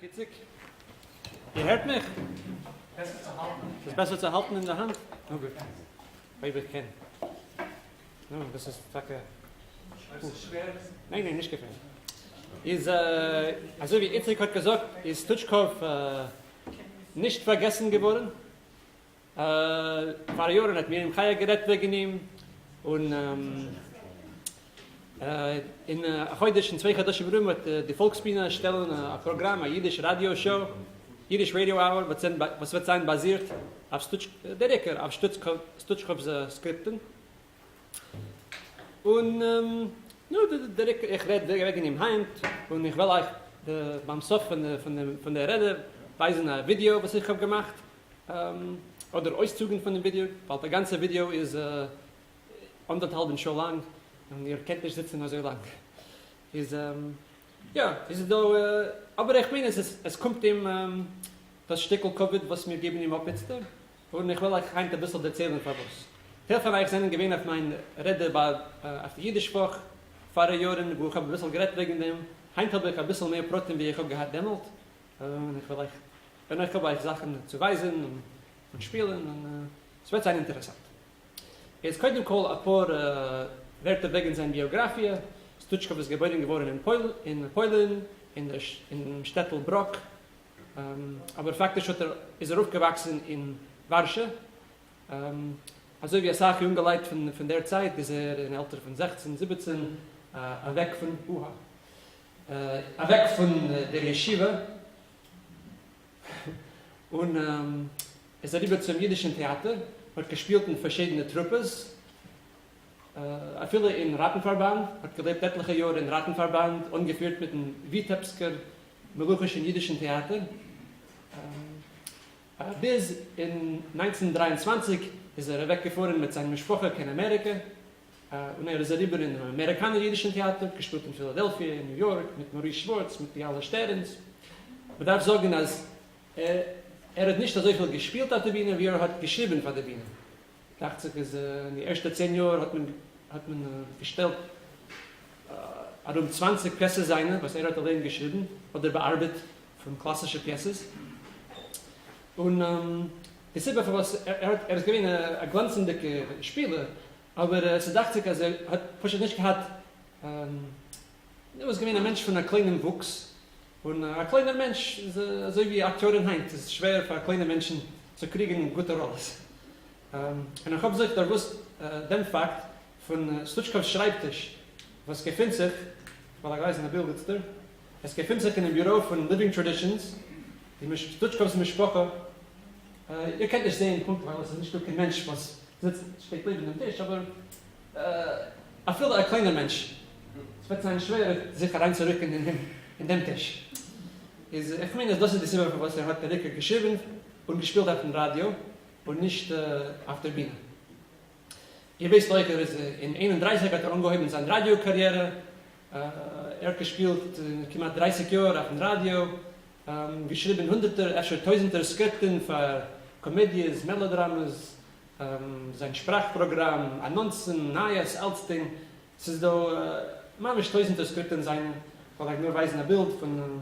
איציק, איר הערט מיך? ס'איז בעסער צו האלטן אין די האנט? נו גוט, אויב איך קען. נו, דאס איז טאקע. ניין ניין, נישט געפערליך. איז אזוי ווי איציק האט געזאגט, איז סטוטשקאוו נישט פארגעסן געווארן. פאר יארן האט מרים חיה גערעדט וועגן אים, און אין א חודש און צוויי חדשים ארום וועט די פאלקסבינע שטעלן א פראגראם, א אידיש ראדיא show, Yiddish Radio Hour, וואס וועט זיין באזירט אויף סטוטש, דער עיקר אויף סטוטשקאוו'ס סקריפטן. און נו, דער עיקר איך רעד וועגן אים היינט, און איך וועל אייך ביים סוף פון דער רעדע ווייזן א ווידעא וואס איך האב געמאכט, אדער אויסצוגן פון דעם ווידעא, ווייל דער גאנצער ווידעא איז אנדערטהאלבן שעה לאנג, און איר קענט נישט זיצן אזוי לאנג. איז יא, איז דא, אבער איך מיין עס עס קומט אים דאס שטיקל כבוד וואס מיר געבן אים אפ איצטער, און איך וועל אייך היינט אביסל דערציילן פארוואס. טייל פון אייך זענען געווען אויף מיין רעדע ביי אויף די אידיש וואך פאר יארן, וואו איך האב אביסל גערעדט וועגן דעם, היינט האב איך אביסל מער פרטים ווי איך האב געהאט דעמאלט, און איך וועל אייך און איך האב אייך זאכן צו ווייזן און שפילן און ס'וועט זיין אינטערעסאנט. איז קודם כל אפאר ווערטער וועגן זיין ביאגראפיע, סטוטשקאוו איז געבוירן געווארן אין פוילן אינעם שטעטל בראק, אבער פאקטיש האט ער איז ער אויפגעוואקסן אין ווארשע, אזוי ווי אסאך יונגעלייט פון דער צייט איז ער אין עלטער פון זעכצן זיבעצן אוועק פון אוועק פון דער ישיבה און איז אריבער צום יידישן טעאטער, האט געשפילט אין פארשידענע טרופעס, אפילו אין ראטנפארבאנד, האט געלעבט עטליכע יאר אין ראטנפארבאנד, אנגעפירט מיטן וויטעפסקער מלוכישן יידישן טעאטער, ביז אין 1923 איז ער אוועקגעפארן מיט זיין משפחה קיין אמעריקע, און ער איז אריבער אינעם אמעריקאנער אידישן טעאטער, געשפילט אין פילאדעלפיע און ניו יארק מיט מאריס שווארץ מיט די אלע שטערנס. מען דארף זאגן אז ער האט נישט אזויפיל געשפילט אויף די בינע ווי ער האט געשריבן פאר די בינע. דאכט זיך אז אין די ערשטע צען יאר האט מען האט מען געשטעלט ארום צוואנציג פיעסעס זיינע וואס ער האט אליין געשריבן אדער באארבעט פון קלאסישע פיעסעס. און די סיבה פארוואס ער האט ער איז געווען א גלאנצנדיגע שפילער אבער ס'דאכט זיך אז ער האט פשוט נישט געהאט, ער איז געווען א מענטש פון א קליינעם וואוקס, און א קליינער מענטש איז אזוי ווי אקטיארן היינט, איז שווער פאר קליינע מענטשן צו קריגן גוטע ראלעס. און איך האב זיך דערוואוסט דעם פאקט פון סטוטשקאוו'ס שרייבטיש וואס געפינט זיך, כ'וועל אייך ווייזן א בילד איצטער, עס געפינט זיך אינעם ביורא פון Living Traditions, די סטוטשקאוו'ס משפחה, איר קענט נישט זעהן פונקט ווייל עס איז נישטא קיין מענטש וואס זיצט שטייט לעבן דעם טיש, אבער אפילו א קליינער מענטש, עס וועט זיין שווער זיך אריינצורוקן אין דעם טיש. איז איך מיין אז דאס איז די סיבה פארוואס ער האט דער עיקר געשריבן און געשפילט אויפן ראדיא און נישט אויף דער בינע. איר ווייסט אויך ער איז אין 31 האט ער אנגעהויבן זיין ראדיא קאריערע, ער האט געשפילט כמעט דרייסיג יאר אויפן ראדיא, געשריבן הונדערטער אפשר טויזנטער סקריפטן פאר קאמעדיעס, מעלאדראמעס, זיין שפראך פראגראם, אנאנסן, נייעס, אלצדינג, ס'איז דא ממש טויזנטער סקריפטן זיינע, כ'וועל אייך נאר ווייזן א בילד פון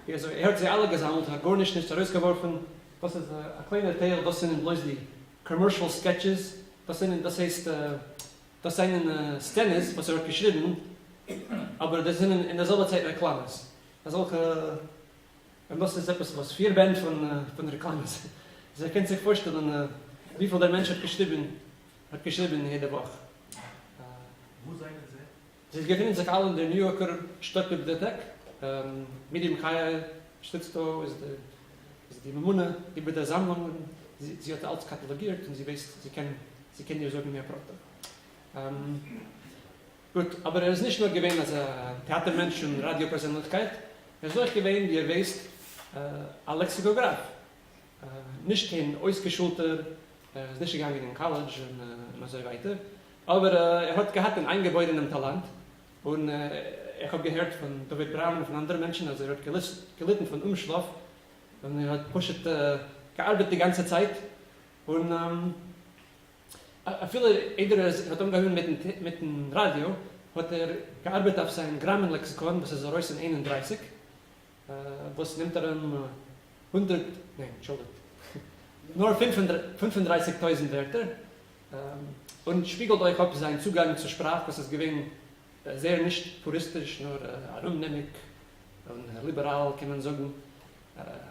ווי אזוי ער האט זיי אלע געזאמלט, ער האט גארנישט נישט ארויסגעווארפן, דאס איז א קליינער טייל, דאס זענען בלויז די commercial sketches, דאס זענען דאס הייסט דאס זענען סצענעס וואס ער האט געשריבן, אבער דאס זענען אין דער זעלבער צייט רעקלאמעס. אזעלכע, און דאס איז עפעס וואס פיר בענד פון פון רעקלאמעס, איז איר קענט זיך פארשטעלן וויפיל דער מענטש האט געשריבן האט געשריבן יעדע וואך. וואו זענען זיי? זיי געפינען זיך אלע אין דער ניו יארקער שטאט ביבליאטעק. מרים חיה שטיצט דא, איז די איז די ממונה איבער דער זאמלונג, און זי האט אלץ קאטאלאגירט און זי ווייסט, זי קען זי קען דיר זאגן מער פרטים. גוט, אבער ער איז נישט נאר געווען אזא טעאטער מענטש און ראדיא פערזענליכקייט, ער איז אויך געווען, ווי איר ווייסט, א לעקסיקאגראף. נישט קיין אויסגעשולטער, ער איז נישט געגאנגען אין קאלעדזש און אזוי ווייטער, אבער ער האט געהאט אן איינגעבוירענעם טאלאנט, און איך האב געהערט פון דוד בראון און פון אנדערע מענטשן אז ער האט געליטן פון אומשלאף, און ער האט פשוט געארבעט די גאנצע צייט, און אפילו איידער ער האט אנגעהויבן מיטן ראדיא האט ער געארבעט אויף זיין גראמען לעקסיקאן וואס איז ארויס אין 31. וואס נעמט ארום הונדערט, ניין, אנטשולדיגט, נאר 35,000 ווערטער, און שפיגלט אויך אפ זיין צוגאנג צו שפראך וואס איז געווען זייער נישט פוריסטיש נאר ארומנעמיג און ליבעראל קען מען זאגן,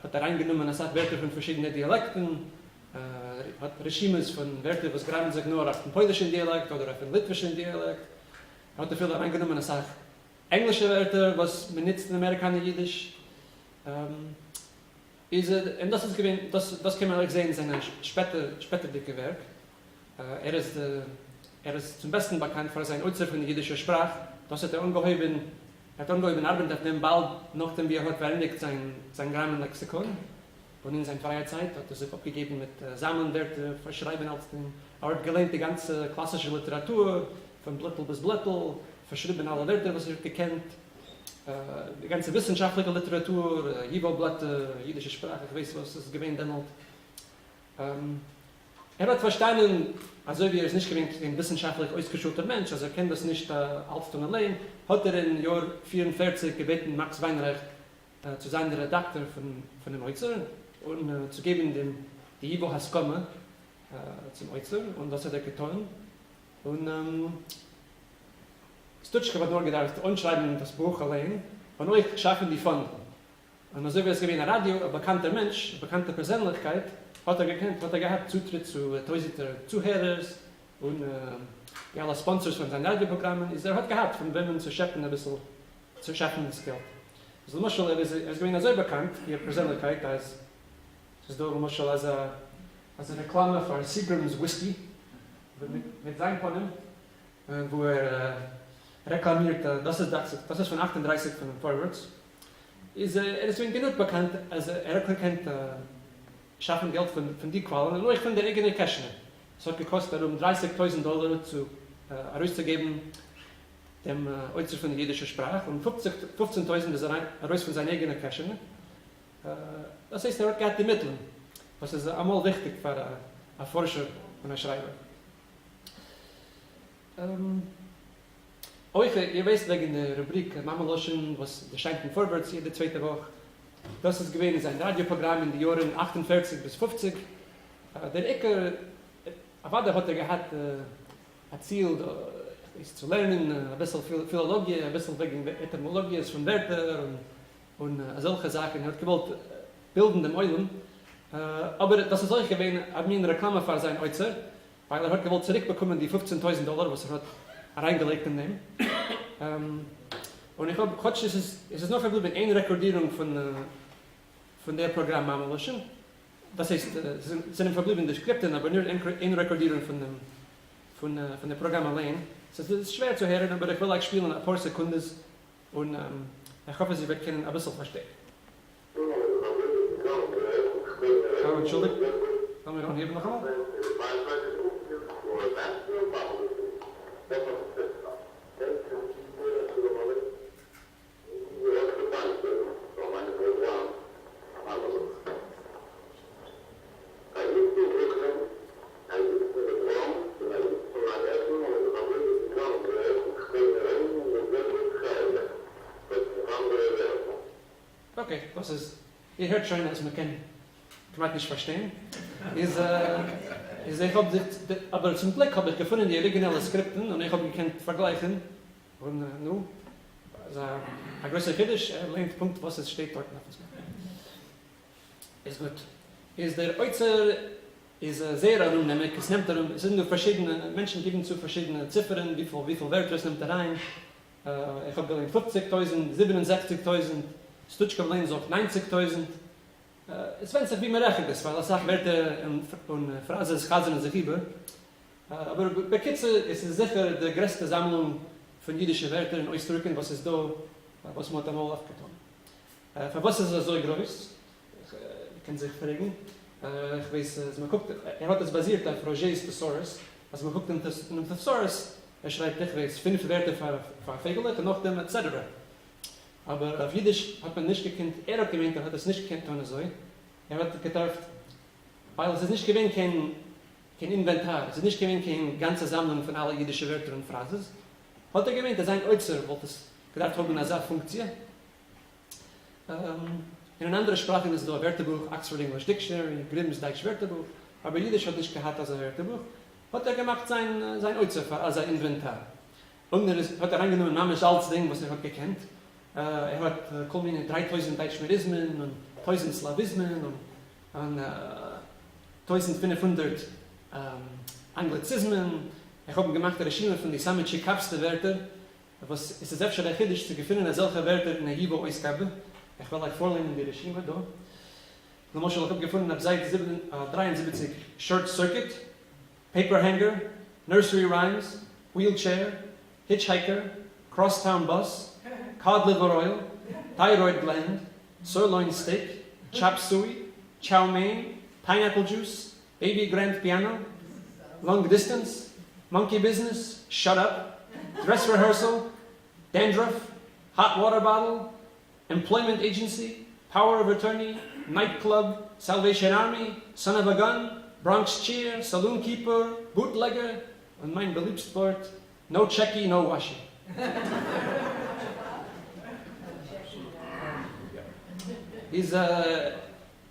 האט אריינגענומען אסאך ווערטער פון פארשידענע דיאלעקטן, האט רשימות פון ווערטער וואס גראמען זיך נאר אויפן פוילישן דיאלעקט אדער אויפן ליטווישן דיאלעקט, האט אפילו אריינגענומען אסאך ענגלישע ווערטער וואס מען נוצט אין אמעריקאנער אידיש, איז און דאס איז געווען, דאס דאס קען מען אויך זעהן אין זיינע שפעטער שפעטערדיגע ווערק, ער איז ער איז צום בעסטן באקאנט פאר זיין אוצר פון די אידישע שפראך, דאס האט ער אנגעהויבן ער האט אנגעהויבן ארבעטן אויף דעם באלד נאכדעם ווי ער האט פארענדיגט זיין זיין גראמען לעקסיקאן, און אין זיין פרייע צייט האט ער זיך אפגעגעבן מיט זאמלען ווערטער, פארשרייבן אלצדינג, ער האט געליינט די גאנצע קלאסישע ליטעראטור פון בלעטל ביז בלעטל, פארשריבן אלע ווערטער וואס ער האט געקענט, די גאנצע וויסנשאפטליכע ליטעראטור, ייוואו בלעטער, אידישע שפראך, איך ווייס וואס איז געווען דעמאלט. ער האט פארשטאנען, אזוי ווי ער איז נישט געווען קיין וויסנשאפטליך אויסגעשולטער מענטש, אז ער קען דאס נישט אלץ טון אליין, האט ער אין יאר 44 געבעטן מאקס וויינרייך צו זיין דער רעדאקטאר פונעם אוצר, און צו געבן דעם די ייוואו הסכמה צום אוצר, און דאס האט ער געטאן, און סטוטשקאוו האט נאר געדארפט אנשרייבן דאס בוך אליין, און אויך שאפן די פאנדן. און אזוי ווי ער איז געווען א ראדיא, א באקאנטער מענטש, א באקאנטע פערזענליכקייט, האט ער געקענט, האט ער געהאט צוטריט צו טויזענטער צוהערערס, און די אלע sponsors פון זיין ראדיא פראגראמען, איז ער האט געהאט פון וועמען צו שעפן אביסל, צו שאפן דאס געלט. איז למשל ער איז ער איז געווען אזוי באקאנט ווי א פערזענליכקייט אז ס'איז דא למשל אזא אזא רעקלאמע פאר Seagram's וויסקי מיט זיין פנים וואו ער רעקלאמירט, דאס איז דאכט זיך דאס איז פון 38 פונעם פארווערטס, איז ער איז געווען גענוג באקאנט אז ער האט געקענט שאפן געלט פון די קוואלן און אויך פון דער אייגענער קעשענע. עס האט געקאסט ארום 30,000 דאלער צו ארויסצוגעבן דעם אוצר פון די אידישע שפראך, און 15,000 איז ארויס פון זיין אייגענע קעשענע. דאס הייסט ער האט געהאט די מיטלען, וואס איז אמאל וויכטיג פאר א פארשער און א שרייבער. אויך, איר ווייסט וועגן די רובריק מאמע לשון וואס ערשיינט אין פארווערטס יעדע צווייטע וואך? דאס איז געווען זיין ראדיא פראגראם אין די יארן 48 ביז 50. דער עיקר, אוודאי האט ער געהאט א ציל איז צו לערנען אביסל פילאלאגיע, אביסל וועגן עטימאלאגיעס פון ווערטער און אזעלכע זאכן, ער האט געוואלט בילדן דעם עולם, אבער דאס איז אויך געווען א מין רעקלאמע פאר זיין אוצר, ווייל ער האט געוואלט צוריק באקומען די 15,000 דאלאר וואס ער האט אריינגעלייגט אין דעם. און איך האב, כאטש עס איז עס איז נאר פארבליבן איין רעקארדירונג פון פון דער פראגראם מאמע לשון, דאס הייסט עס זענען פארבליבן די סקריפטן אבער נאר איין רעקארדירונג פון דעם פון פון דער פראגראם אליין. ס'איז שווער צו הערן אבער איך וועל אייך שפילן אפאר סעקונדעס און איך האף אז איר וועט קענען אביסל פארשטיין. אנטשולדיגט, לאמיר אנהייבן נאכאמאל. Okay, דאס איז, איר הערט שוין אז מ'קען כמעט נישט פארשטיין, איז איז איך האב זיך, אבער צום גליק האב איך געפונען די אריגינעלע סקריפטן און איך האב געקענט פארגלייכן, און נו, איז א גרויסער חידוש, ער ליינט פונקט וואס עס שטייט דארטן אויפן סקריפט. איז גוט. איז דער אוצר איז זייער ארומנעמיג, עס נעמט ארום, עס זענען דא פארשידענע, מענטשן גיבן צו פארשידענע ציפערן וויפיל וויפיל ווערטער עס נעמט אריין, איך האב געליינט 50,000, 67,000, סטוטשקאוו אליין זאגט 90,000, עס ווענדט זיך ווי מען רעכנט עס, ווייל אסאך ווערטער און פראזעס חזר'ן זיך איבער, אבער בקיצור עס איז זיכער די גרעסטע זאמלונג פון אידישע ווערטער און אויסדרוקן וואס איז דא וואס מען האט אמאל אויפגעטון. פארוואס איז עס אזוי גרויס? מ'קען זיך פרעגן. איך ווייס אז מען קוקט, ער האט עס באזירט אויף Roget's Thesaurus, אז מען קוקט אינעם thesaurus, ער שרייבט איך ווייס פינף ווערטער פאר פייגעלעך און נאכדעם etcetera. אבער אויף אידיש האט מען נישט געקענט, ער האט געמיינט ער האט עס נישט געקענט טון אזוי, ער האט געדארפט, ווייל עס איז נישט געווען קיין קיין אינווענטאר, עס איז נישט געווען קיין גאנצע זאמלונג פון אלע אידישע ווערטער און פראזעס, האט ער געמיינט אז זיין אוצר וואלט עס געדארפט האבן אזא פונקציע. אין אנדערע שפראכן איז דא א ווערטערבוך, Oxford English Dictionary, Grimm's דייטש ווערטערבוך, אבער אידיש האט נישט געהאט אזא ווערטערבוך, האט ער געמאכט זיין זיין אוצר פאר אזא אינווענטאר, און ער איז האט אריינגענומען ממש אלצדינג וואס ער האט געקענט, ער האט כל מיני 3000 דייטשמעריזמען און 1000 סלאוויזמען און 1500 אנגליציזמען, איך האב געמאכט א רשימה פון די סאמע טשיקאווסטע ווערטער, וואס עס איז אפשר א חידוש צו געפינען אזעלכע ווערטער אין א ייוואו אויסגאבע, איך וועל אייך פארליינען די רשימה דא. למשל איך האב געפונען אויף זייט 73 short circuit, paper hanger, nursery rhymes, wheel chair, hitchhiker, cross town bus, cod liver oil, thyroid gland, sirloin steak, chop suey, chow mein, pineapple juice, baby grand piano, long distance, monkey business, shut up, dress rehearsal, dandruff, hot water bottle, employment agency, power of attorney, night club, Salvation Army, son of a gun, Bronx cheer, saloon keeper, bootlegger, און מיין באליבסט ווארט, no checky, no washy. איז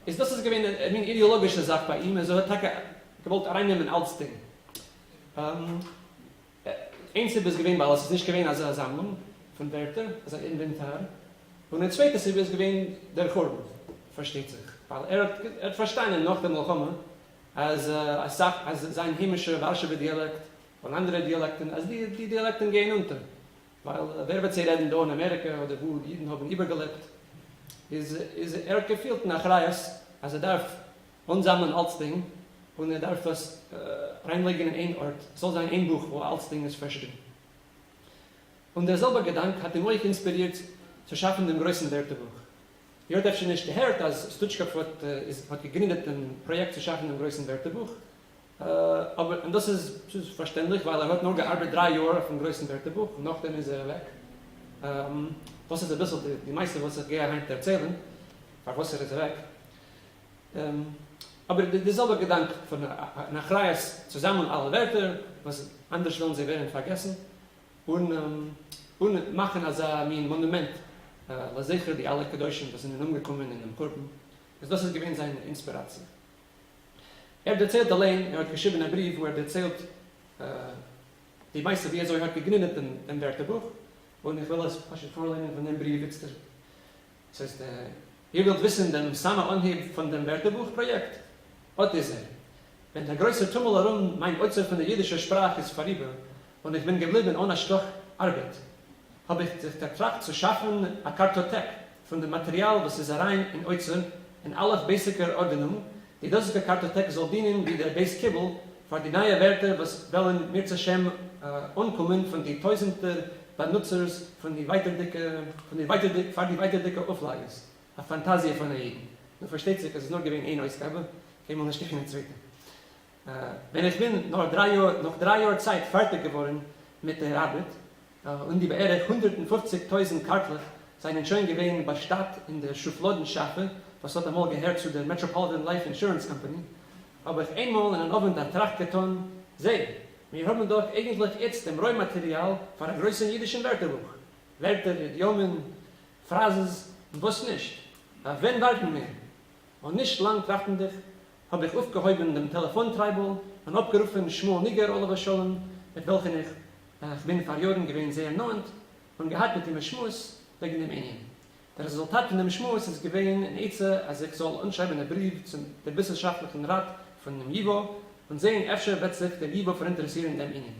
איז דאס איז געווען א מין אידעאלאגישע זאך ביי אים, אז ער האט טאקע געוואלט ארייננעמען אלצדינג. איין סיבה איז געווען ווייל עס איז נישט געווען אזא זאמלונג פון ווערטער, אזא אינווענטאר, און די צווייטע סיבה איז געווען דער חורבן, פארשטייט זיך, ווייל ער האט פארשטאנען נאך די מלחמה אז אסאך, אז זיין היימישע ווארשעווער דיאלעקט און אנדערע דיאלעקטן, אז די דיאלעקטן גייען אונטער, ווייל ווער וועט זיי רעדן דא אין אמעריקע אדער וואו די אידן האבן איבערגעלעבט, איז ער האט געפילט אן אחריות אז ער דארף אנזאמלען אלצדינג און ער דארף דאס אריינלייגן אין איין ארט, עס זאל זיין איין בוך וואו אלצדינג איז פארשריבן. און דער זעלבער געדאנק האט אים אויך אינספירירט צו שאפן דעם גרויסן ווערטערבוך. איר האט אפשר נישט געהערט אז סטוטשקאוו האט האט געגרינדעט דעם פראיעקט צו שאפן דעם גרויסן ווערטערבוך, אבער און דאס איז פארשטענדליך ווייל ער האט נאר געארבעט 3 יאר אויפן גרויסן ווערטערבוך און נאכדעם איז ער אוועק. דאס איז אביסל די מעשה וואס איך גיי היינט דערציילן פארוואס ער איז אוועק. אבער די זעלבע געדאנק פון אן אחריות צו זאמלן אלע ווערטער וואס אנדערש וועלן זיי ווערן פארגעסן, און און מאכן אזא מין מאנומענט לזכר די אלע קדושים וואס זענען אומגעקומען אינעם חורבן, איז דאס איז געווען זיין אינספיראציע. ער דערציילט אליין, ער האט געשריבן א בריוו וואו ער דערציילט די מעשה ווי אזוי ער האט געגרינדעט דעם ווערטערבוך, און איך וועל עס פשוט פארליינען פון דעם בריוו איצטער. ס'הייסט, איר ווילט וויסן דעם סאמע אנהייב פון דעם ווערטערבוך פראיעקט? אט איז ער. ווען דער גרויסער טומל ארום מיין אוצר פון דער אידישער שפראך איז פאריבער און איך בין געבליבן אן א שטאך ארבעט, האב איך זיך דערטראכט צו שאפן א קארטאטעק פון דעם מאטעריאל וואס איז אריין אין אוצר אין אלף-בית'יגער ארדענונג, די דאזיגע קארטאטעק זאל דינען ווי דער בית קיבול פאר די נייע ווערטער וואס וועלן מירצעשעם אנקומען פון די טויזנטער באנוצערס פון די ווייטערדיגע פון די ווייטערדיגע פאר די ווייטערדיגע אויפלאגעס. א פאנטאזיע פון א אידן. נו פארשטייט זיך עס איז נאר געווען איין אויסגאבע, קיינמאל נישט געווען א צווייטע. ווען איך בין נאר דריי יאר נאך 3 יאר צייט פארטיג געווארן מיט דער ארבעט, און די בערך 150,000 קארטלעך זענען שוין געווען באשטאט אין דער שופלאדן שאפע וואס האט אמאל געהערט צו דער Metropolitan Life Insurance Company, האב איך איינמאל אין אן אוונט א טראכט געטאן, זע, מיר האבן דאך אייגנטליך איצט דעם רוי-מאטעריאל פאר א גרויסן אידישן ווערטערבוך, ווערטער, אידיאמען, פראזעס, און וואס נישט. אויף ווען ווארטן מיר? און נישט לאנג טראכטנדיג האב איך אויפגעהויבן דעם טעלעפאן טרייבל און אפגערופן שמואל ניגער עליו השלום, מיט וועלכן איך בין פאר יארן געווען זייער נאענט, און געהאט מיט אים א שמועס וועגן דעם ענין. דער רעזולטאט פון דעם שמועס איז געווען אן עצה אז איך זאל אנשרייבן א בריוו צום דער וויסנשאפטליכן ראט פונעם ייוואו און זען אפשר וועט זיך דער ייוואו פאראינטערעסירן אין דעם ענין.